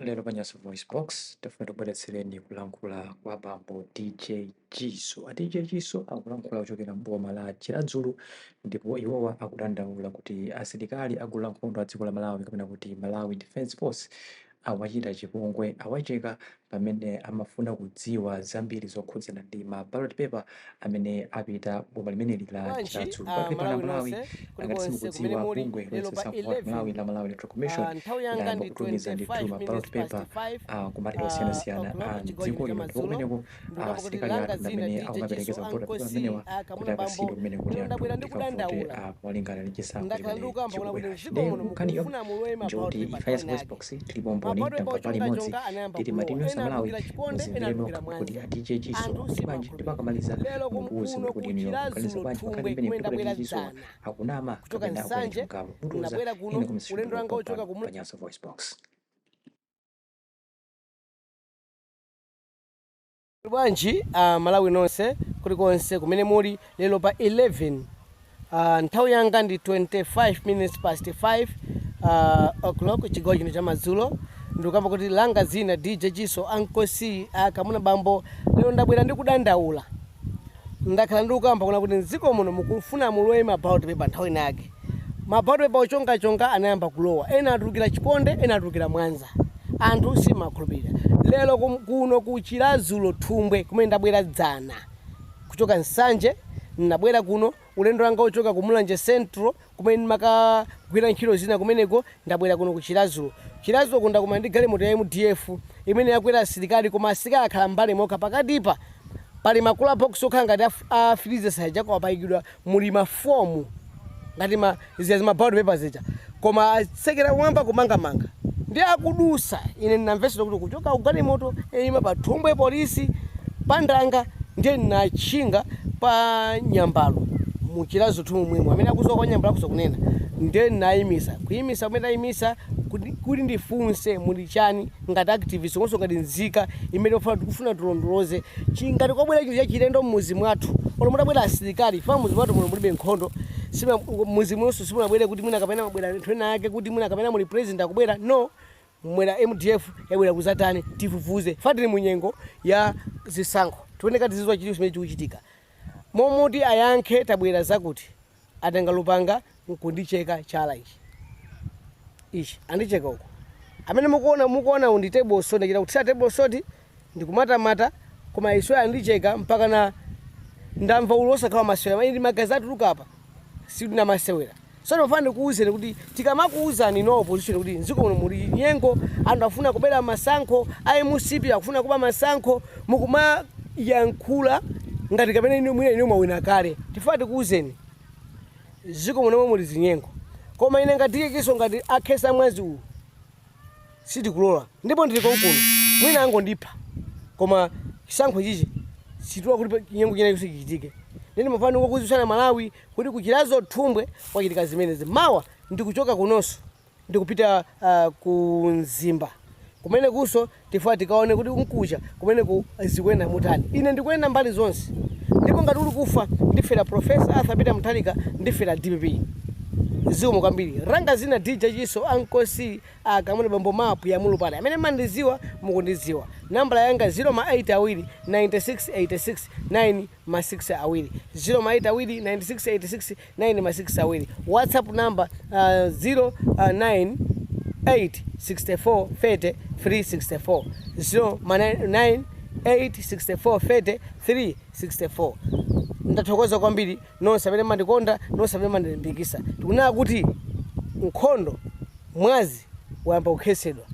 Lero pa Nyasa VoiceBox tafuna tibweretsereni kulankhula kwa bambo DJ Chiso. A DJ Chiso akulankhula kuchokera m'boma la Chiradzulu, ndipo iwowa akudandaula kuti asilikali a gulu lankhondo a dziko la Malawi, kapena kuti Malawi Defence Force, awachita chipongwe, awacheka pamene amafuna kudziwa zambiri zokhudzana ndi ma ballot paper amene apita boma limeneli la Bwanji Chiradzulu. Pakali pano Malawi Malawi, nonse ngati kulikonse kumene simukudziwa, muli, bungwe lero pa loyesa chisankho Malawi 11 la Malawi Electoral Commission nthawi yanga layamba ndi kutumiza ndithu 25 ma ballot minutes past paper 5 kumadera osiyanasiyana o'clock, a chigawo dziko chino lino, ndipo chamadzulo. kumeneko Ndikukamba kuti asilikali langa athu dzina amene DJ akumaperekeza Chiso, ballot paper Uncle C, amenewa kuti kamuna bambo, akasidwe kumene kuti lero anthu ndabwera ndi tikavote kudandaula. Malingana ndi chisankho Ndakhala chimene ndikukamba kuna kuti chikubwerachi. mdziko Ndi muno nkhaniyo mukufuna mulowe ma ballot njokuti paper ife Nyasa nthawi Voice yake. Box tilipo Ma mboni, ballot paper tamva pali imodzi ochongachonga anayamba tili kulowa, matinonso ena Malawi, atulukira Chiponde, ena muzimvere atulukira nokha kuti Mwanza. a DJ Chiso Anthu akuti bwanji, ndipo simakhulupirira. akamaliza Lero munguwuze kuno kuti inuyo mukuganiza kuChiradzulu bwanji pakhani Thumbwe imene kumene kuti ndabwera DJ Chiso dzana akunama kuchoka kapena akuyankhula Nsanje, chilungamo. Mutiuza ndabwera kuno ine kumene ulendo wanga ochoka pompano ku pa Nyasa Voice Box. Bwanji Malawi nonse kulikonse kumene muli, lero pa 11 nthawi yanga ndi 25 minutes past 5 o'clock, chigawo chino chamadzulo. Ndikukamba kuti langa dzina DJ Chiso, Uncle C, kamuna bambo. Lero ndabwera ndi kudandaula. Ndakhala ndikukamba kuna kuti mdziko muno mukufuna mulowe ma ballot paper nthawi inake. Ma ballot paper ochongachonga anayamba kulowa, ena atulukira Chiponde, ena atulukira Mwanza. Anthu simakhulupirira. Lero kuno ku Chiradzulu Thumbwe kumene ndabwera dzana kuchoka Nsanje, ndabwera kuno ulendo wanga ochoka ku Mulanje Central kumene ndimakagwira ntchito zina kumeneko. Ndabwera kuno ku Chiradzulu. Chiradzulu kuno ndakumana ndi galimoto ya MDF imene yakwera asilikali, koma asilikali akhala mbali mokha. Pakatipa pali ma cooler box okhala ngati a freezer aja, kwapayikidwa muli mafomu ngati ma zija zima ballot paper zija, koma atsekera kumwamba kumangamanga. Ndi akudusa ine ndinamvesera kuti kuchoka kugalimoto ima pa Thumbwe polisi pandanga, ndiye ndinatchinga pa Nyambalo mu Chiradzulu Thumbwe mwemo. Amene akudziwa kwa Nyambalo akudziwa kunena. Ndiye ndinayimisa, kuyimisa kumene ndayimisa kuti ndifunse muli chani ngati activist komanso ngati nzika imene tikufuna tilondoloze ngati kwabwera chinthu chachilendo mmuzi mwathu, olo mutabwera asilikali fa mmuzi mwathu muno mulibe nkhondo. Mmuzi munonso simunabwere kuti mwina kapena mabwera anthu ena ake, kuti mwina kapena muli president akubwera. No, mwera MDF yabwera kuzatani? Tifufuze fa tili munyengo ya zisankho, tioneka tizidziwa chilichonse chimene chikuchitika. Momuti ayankhe tabwera zakuti, atenga lupanga nkundicheka chala ichi ichi, andicheka uko. Amene mukuona undi table saw, ndachita kuthira table saw ndikumatamata, koma iswe andicheka mpaka na ndamva ululu osakhala masewera. Ili magazi atuluka apa, sikuti namasewera. So ndimafuna ndikuwuzeni kuti tikamakuwuzani no opposition kuti mdziko muno muli nyengo, anthu afuna kubera masankho, a MCP akufuna kuba masankho, mukumayankhula ngati kapena inu mwina inu mwawina kale. Tifuna tikuwuzeni dziko muno muli zinyengo, koma ine ngati Chiso, ngati akhesa mwazi uwu, sitikulola, ndipo ndili konkuno. Mwina angondipha, koma chisankho chichi situla kuti chinyengo china chonse chichitike. Ndine mafana ndikukudziwitsani Malawi kuti ku Chiradzulu Thumbwe kwachitika zimenezi. Mawa ndikuchoka kunonso ndikupita ku Mzimba kumene kuso tifuna tikaone kuti nkucha kumene ku zikuyenda mutani. Ine ndikuyenda mbali zonse, ndipo ngati uli kufa ndifera Professor Arthur Peter Mutharika, ndifera DPP. Zikomo kwambiri. Langa dzina DJ Chiso, Uncle C, akamuna bambo, mapu ya mulupale. Amene mandiziwa mukundiziwa. Nambala yanga 0 ma 8 awiri 96 86 9 ma 6 awiri, 0 ma 8 awiri 96 86 9 ma 6 awiri. WhatsApp number 0 9 8 64 30 364, 0 ma 9 8 64 30 364. Ndathokoza kwambiri nonse amene mandikonda, nonse amene mandilimbikisa. Tikunena kuti nkhondo, mwazi wayamba kukhetsedwa.